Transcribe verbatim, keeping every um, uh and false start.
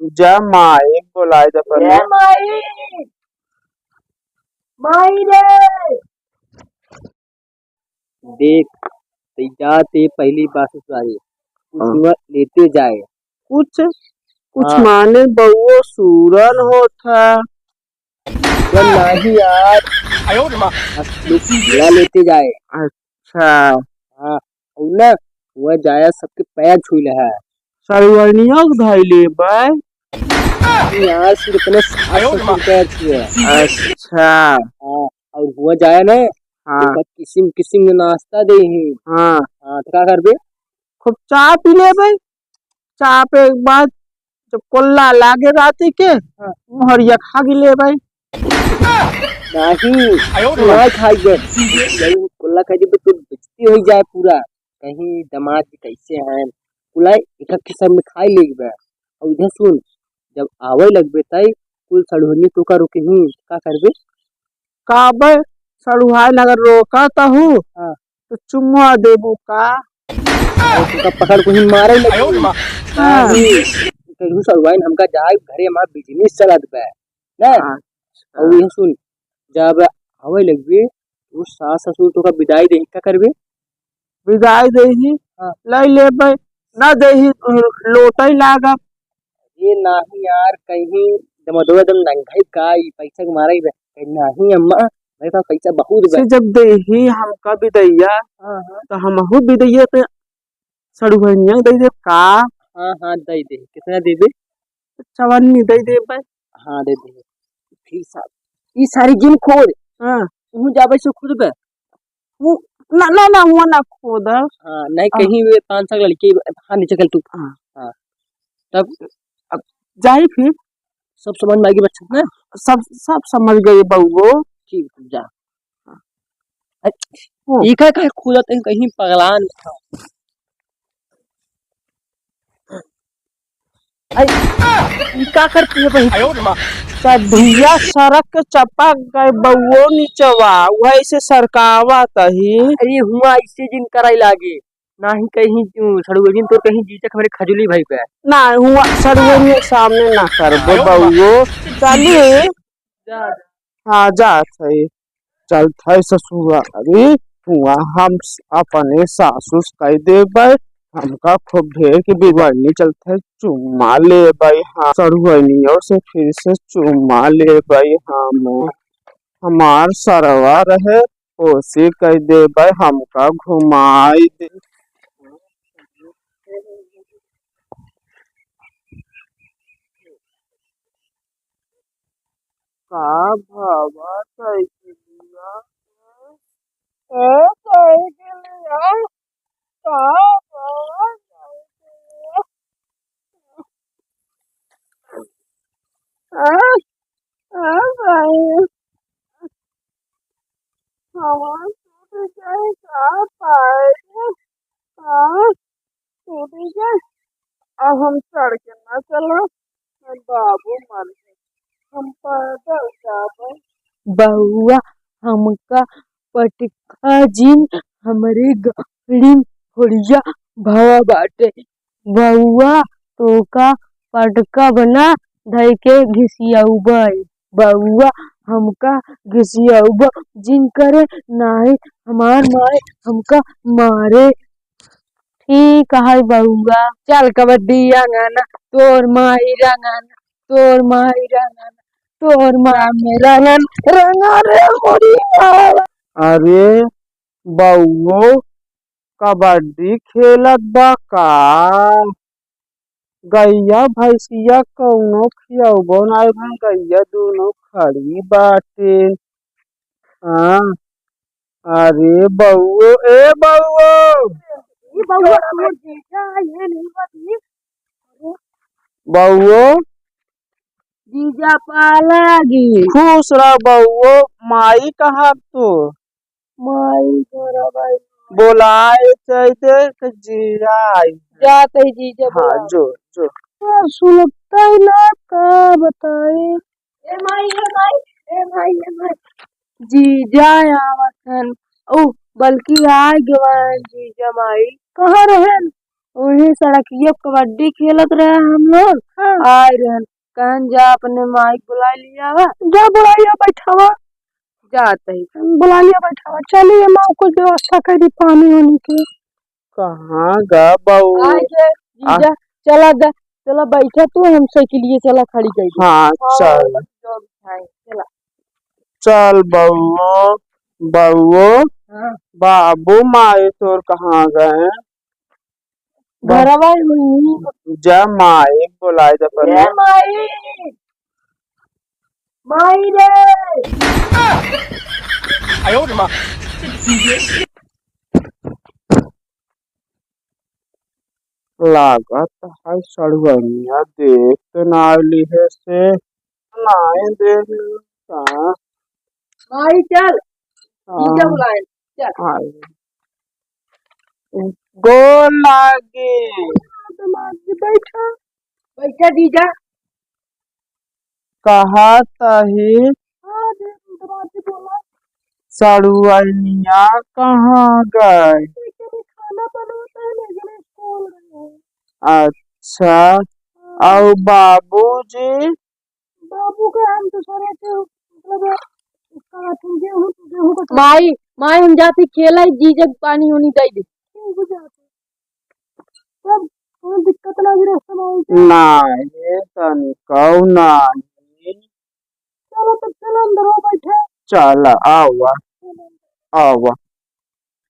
जा माई बोलाए दे पहले। ए माई, माई रे। देख, तई जाते पहली बार ससुरारी, कुछ हाँ। हुआ लेते जाए। कुछ, कुछ हाँ। माने बउओ सूरन होत है। अरे नाही यार। आयो रे माँ। बस लोग झोला लेते जाए। अच्छा। हाँ, और ना, वह जाया सबके पैर छू ले है। सरवनिया के धई लेबे। यार, सिर्फ अपने सास आयो रे ससुर माँ। पैर छुए। अच्छा। हाँ, और हुआ जाए ना, हाँ। तो किसिम किसिम के नाश्ता दे ही। हाँ। हाँ, तो का करबे? खूब चाह पी लेबे। चाह पे एक बाद जब कोल्ला लागे राती के, हाँ। मोहरिया खा गिले भाई। नाही, आयो रे। ना खाई बे। यही कोल्ला खाई बे तो बेइज्जती हो जाए पूरा। कहीं दामाद जी कैसे हैं? कुलाई एक एक किस्म में खाई लेबे। और इधर सुन, जब आवे लगबे तई कुल सड़ुहनी तोका रोके ही, का करबे? का बे, सड़ुहाई अगर रोका तहू, हाँ। तो चुम्मा देबू का? और तुमका पकड़ के ही मारे लगी। आयो रे माँ। हाँ। नहीं, कहूँ सड़ुआइन हमका जाए घरे, हमार business चलत बा, ना? हाँ। और ये सुन, जब आवे लगबे, तो सास ससुर तोका बिदाई दे, का करबे? बिदाई देही, हाँ। लई लेबे, ना देही, लोटई लागब। ये नाही यार, कहीं दमदवा दम नंगाई का, ई पैसा के मारा ही बे। कहीं नाही अम्मा, मेरे पास पैसा बहुत बे। से जब देही हमका बिदैया, हाँ, हाँ। तो हमहू बिदैया के सड़ुहनिया दे देब का? हाँ, हाँ, दे दे। कितना देबे? चवन्नी दे देबे। हाँ, दे दे। फिर सा-, ई सारी जिन खोद। हाँ। तू जाबे से खुद बे। वो, ना, ना, ना, वो ना खोद। हाँ, नहीं, आ। कहीं वे पाँच साल लड़की, हाँ, नीचे चल तू। हाँ। हाँ। तब? अब जाई फिर? सब समझ में आएगी बच्चा ना? सब, सब समझ गई बउओ। ठीक, जा। हाँ। अ, वो। ई का, का खोदत है कहीं पगलान? आई, ई का करती है बहिन? आयो रे माँ। सभिया सरक के चपक गए, बउओ निचवा, वही से सरकावत ही। अरे हुआ ऐसे जिन कराई लागे, नाही कहीं तू सड़ुआइन तोर कहीं जीजा के हमरे खजुली भाई पे। ना, हुआ सड़ुआइन के सामने ना करबो आयो रे माँ। बउओ। चली। जा। हाँ, जात है। चलत है ससुरारी, हुआ हम स-, अपने सासुस कह देबै, हमका खूब ढेर के बिगड़नी चलत है, चुम्मा लेबै हम, सड़ुआइनियों से फिर से चुम्मा लेबै हम, हमार सरवा रहे, ओसे कह देबै, हमका घुमाई दे। का भावा साइकिलिया? ए साइकिलिया, का भावा साइकिलिया? आ, आ भाई, हमार टूट जाए का पाए? आ, टूट गए। अब हम चढ़ के ना चलब, हम बाबू मर गए, हम पैदल जाबे। बउआ, हमका पटका जिन, हमरे गाड़ी में होरिया भवा बाटे। बउआ, तोका पटका बना धइ के घिसियउबे। बउआ, हमका घिसियउबे जिन करे, नाहीं हमार माई हमका मारे। ठीक है बउआ, चल कबड्डी रंगना, तोर माई रंगना, तोर माई रंगना, तोर माई रंगन, रंगा रे मोरी माई। अरे बउओ, कबड्डी खेलत बा का? गइया भैंसिया कउनो खियउबो नाई भन, गइया दुनो खड़ी बाटे। हाँ, अरे बउओ, ए बउओ। ई बउआ, तोर जीजा, ये नहीं बात, ये। बउओ। जीजा पालागी। खुश रह बउओ, माई कहाँ तो? माई घरा बाई। बोलाए चाहते कि जीजा आई। जात है जीजा हाँ, बोलाए। जो, जो। सुनता ही ना, का बताई? ए माई, ए माई, ए माई, ए माई। जीजा आवत हन। ओ, बल्कि आ गवन जीजा माई। कहाँ रहन? वही सड़किया कबड्डी खेलत रहे हम लोग। हाँ। आए रहन, कहन जा अपने माई के बुलाइ लिया आवा। जा बुलाइ लिया, बैठावा। जात ही। बुलाइ लिया, बैठावा। चलिए, माँ कुछ व्यवस्था कइ दी पानी वानी के। कहाँ गा बउआ? आइ गे, आ- जीजा, चला गा, चला बैठा तू, हम साइकिलिया चला खड़ी कइ दी। हाँ, हाँ, चल। जो भी खाए, चला। चल बउआ, बउआ, हाँ। बाबू माई तोर कहाँ गए? घरवा ही हुई। जा माई बोलाइ दे पहले। ए माई, माई रे। लागत है सड़ुआइनिया देख तो ना लिहे से, नाई देख का। माई चल, हाँ। जीजा बुलाए, चल। हाँ। गोर लागी। बैठा। बैठा जीजा। कहत ही। हाँ, दे, दमाद जी बोला। सड़ुआइनिया कहाँ गए? खाना बनाता है, लेकिन स्कूल गए हैं। अच्छा, हाँ। अउ बाबूजी? बाबू के हम तो सारे के, मतलब, उसका अथी गेहूं, गेहूं का माई, माई, हम जाती खेला, जीजा के पानी उनी दे दे। ठीक हो जाते। तब कोई दिक्कत ना भी रस्ता में आई तो। ना, ये तनी कहू ना। चलो तब चलो अंदर हो बैठे। चल, आवा, आवा।